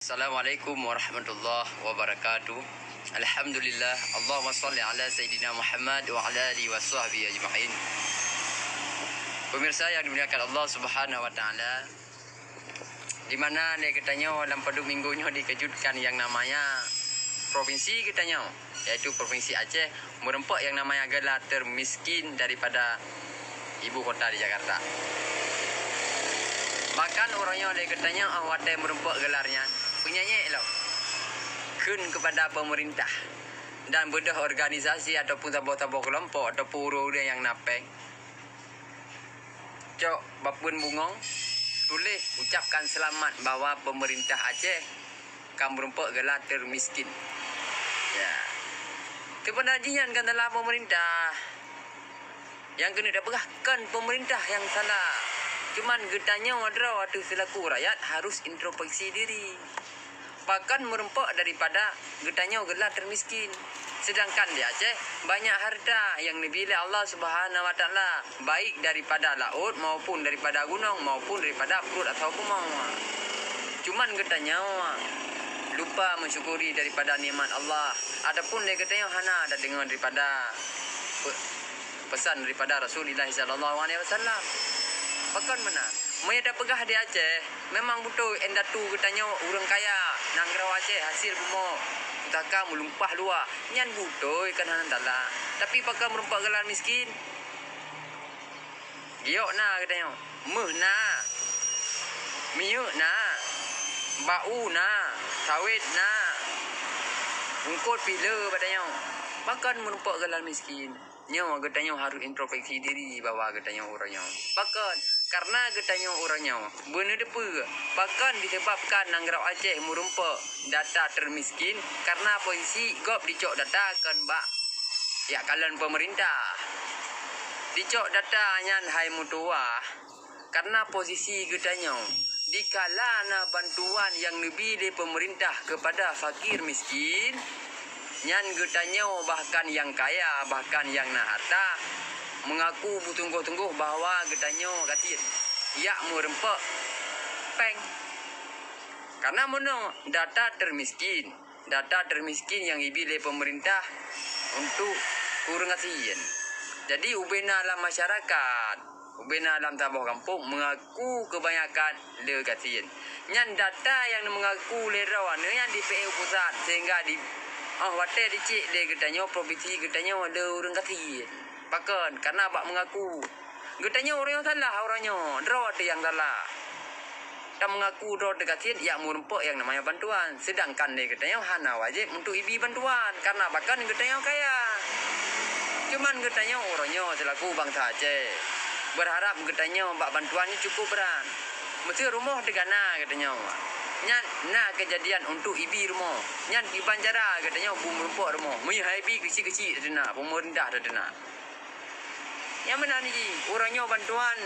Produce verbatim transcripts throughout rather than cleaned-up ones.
Assalamualaikum warahmatullahi wabarakatuh. Alhamdulillah. Allahumma salli ala Sayyidina Muhammad wa ala alihi wa sahbihi ajma'in. Pemirsa yang dimuliakan Allah Subhanahu wa Ta'ala, di mana lé geutanyoe lam padub minggu nyoe dikeujutkan yang namanya provinsi geutanyoe, yaitu Provinsi Aceh, meureumpok yang namanya gelar termiskin daripada ibu kota di Jakarta. Bahkan uroe nyoe lé geutanyoe, ah, watée meureumpok gelar nyan, peunyanyek lom kheun kepada pemerintah dan beudôh organisasi ataupun saboh-saboh keulompok ataupun ureuëng-ureuëng nyang na péng. Cok bapeuen bungong, tuléh ucapkan seulamat bahwa pemerintah Aceh ka meureumpok geula termiskin. Ya. Seubeuna jih nyan kan salah pemerintah. Nyang keuneuk tapeugah kon pemerintah nyang salah. Cuman geutanyoe droe ateueh seulaku rakyat harus introspeksi diri. Pakon meureumpok daripada geutanyoe geula termiskin. Sedangkan di Aceh banyak harta nyang neubi lé Allah Subhanahu wa Ta'ala, baik daripada laôt maupun daripada gunong maupun daripada pruet atawa bumoe. Cuman geutanyoe lupa mensyukuri daripada nikmat Allah, ataupun lé geutanyoe hana tadeungoe daripada pe-, pesan daripada Rasulullah sallallahu alaihi wasallam. Pakon meunan? Meunyoe tapeugah di Aceh, memang beutôi indatu geutanyoe ureuëng kaya, nanggroe Aceh hasil bumoe pusaka meulimpah luwah. Nyan beutôi, kon hana salah. Tapi pakon meureumpok geula miskin? Giok na geutanyoe, méuh na, minyeuk na, bak u na, sawét na, eungkôt pih le bak tanyoe. Pakon meureumpok geula miskin? Nyoe geutanyoe harôh introspeksi diri bahwa geutanyoe uroe nyoe. Pakon? Kareuna geutanyoe uroe nyoe beuneuteupeu pakon disebabkan nanggroe Aceh meureumpok data termiskin, kareuna posisi gob dicok data kon bak jak kalon pemerintah. Dicok data nyan hai meutuwah, kareuna posisi geutanyoe dikala na bantuan nyang neubi lé pemerintah keupada fakir miskin, nyan geutanyoe bahkan nyang kaya, bahkan nyang na harta, meungaku beutunggoh-tunggoh bahwa geutanyoe gasien jak meureumpok péng. Kareuna meunoe data termiskin, data termiskin nyang ibi lé pemerintah untuk ureuëng gasien. Jadi ubena lam masyarakat, ubena lam saboh gampông meungaku keubanyakan le gasien. Nyan data nyang meungaku lé droe nyan dipeuék u pusat sehingga di, oh, watée dicék lé geutanyoe provinsi geutanyoe le ureuëng gasien. Pakon? Kareuna bak meungaku. Geutanyoe ureuëng nyang salah uroe nyoe, droe teuh nyang salah. Tameungaku droe teuh gasien jak meureumpok nyang namanya bantuan, seudangkan lé geutanyoe hana wajéb untuk ibi bantuan kareuna bahkan geutanyoe kaya. Cuman geutanyoe uroe nyoe seulaku bansa Aceh beurharab geutanyoe bak bantuan nyoe cukup brat. Meuseu rumoh teuh ka na geutanyoe, nyan na keujadian untuk ibi rumoh, nyan kiban cara geutanyoe bu meureumpok rumoh, meunyoe han ibi keuchik-keuchik teudeunah, pemerintah teudeunah. Nyang meunan jih, uroe nyoe bantuan,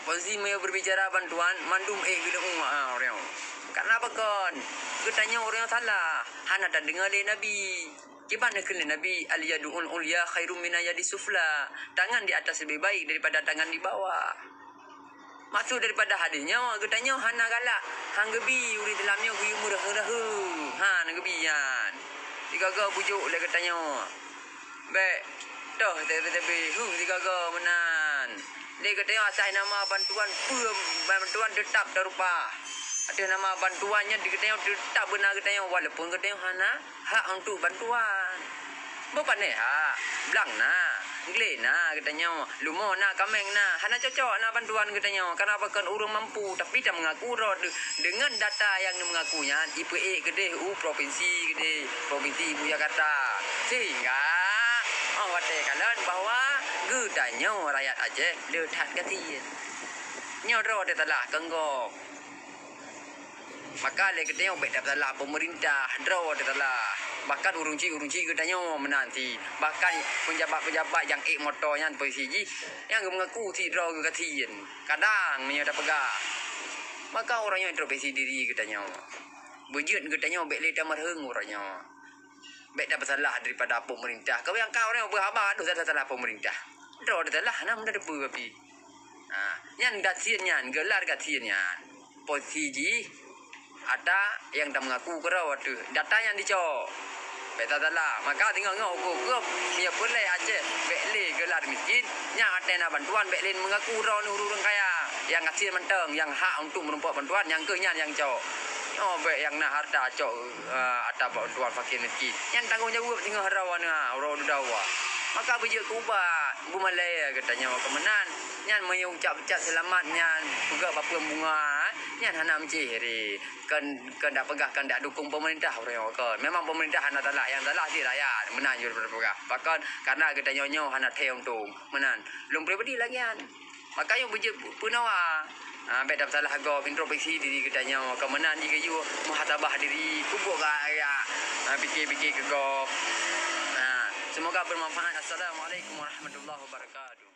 posisi meunyoe berbicara bantuan, mandum ék geuleueng, ha, uroe nyoe. Kareuna pakon? Geutanyoe uroe nyoe salah, hana tadeungoe lé Nabi. Kiban neukheun lé Nabi, "Al-yadul ulya khairum minal yadis sufla." Tangan di atas lebih baik daripada tangan di bawah. Maksud daripada hadis nyoe, geutanyoe hana galak, han geubi ureuëng Islam nyoe geuyue meureuheu-reuheu. Ha, na geubi nyan. Sigoe-goe bujuk lé geutanyoe. Bék toh tebe-tebe, huh, sigoe-goe meunan. Lé geutanyoe asai nama bantuan peue, bantuan teutap tarupa. Ateueh nama bantuan nyan di geutanyoe teutap beuna geutanyoe, walaupun geutanyoe hana hak untuk bantuan. Beupanéh hak, blang na, glé na geutanyoe, lumoe na, kaméng na, hana cocok na bantuan geutanyoe, kareuna pakon ureuëng mampu, tapi tameungaku droe de-, deungon data nyang neumeungaku nyan, ipeuék keudeh u provinsi keudeh, provinsi ibu Jakarta. Sehingga, oh, watée kalon bahwa geutanyoe rakyat Aceh le that gasien. Nyoe droe teuh salah, kon gob. Maka lé geutanyoe bék tapeusalah pemerintah, droe teuh salah. Bahkan ureuëng chik-ureuëng chik geutanyoe meunan cit. Bahkan pejabat-pejabat nyang ék moto nyan posisi jih, nyang geumeungaku cit droe geugasien. Kadang meunyoe tapeugah, maka uroe nyoe introspeksi diri geutanyoe. Beujeuet geutanyoe bék lé tameureuheueng uroe nyoe. Bék tapeusalah daripada pemerintah. Keu nyang ka ureuëng beuhaba, adoh salah-salah pemerintah. Droe teuh salah, na meunan teupeue pih. Ha, nyan gasien nyan, gelar gasien nyan. Posisi jih Ata nyang tameungaku keudroe ateueh data nyang dicok. Bèk tasalah. Maka singoh-ngoh ukur keuh, meunyoe peureulèe Aceh bèk lé geulat miskin, nyang até na bantuan bèk lé meungaku droeneuh ureueng kaya. Nyang gasien mantong, nyang hak untuk meurumpok bantuan, nyang keuh nyan nyang cok. Nyoe bèk nyang na harta cok, eh, ata bantuan fakir miskin. Nyan tanggong jaweueb singoh droeneuh, uroe dudoe. Maka beujeuet keu ubat, beumalèe geutanyoe keu meunan. Nyan meunyoe ucap-ucap seulamat nyan, peugah bak peue bunga, nyan hana meucéh ri. Kön, kön dak peugah, kön dak dukung pemerintah ureueng nyoe kön. Memang pemerintah hana salah, nyang salah cit rakyat. Meunan jeuet peugah. Pakön, karena geutanyoe nyoe hana thèe untông. Meunan. Lôn pribadi lagèe nyan. Maka nyoe beujeuet peunawa. Ha, bèk tasalah gob, introspeksi diri geutanyoe. Kön meunan jih geuyue muhasabah diri, peubuet gaya, ha, pikir-pikir keu gob. Ha, semoga bermanfaat. Assalamualaikum warahmatullahi wabarakatuh.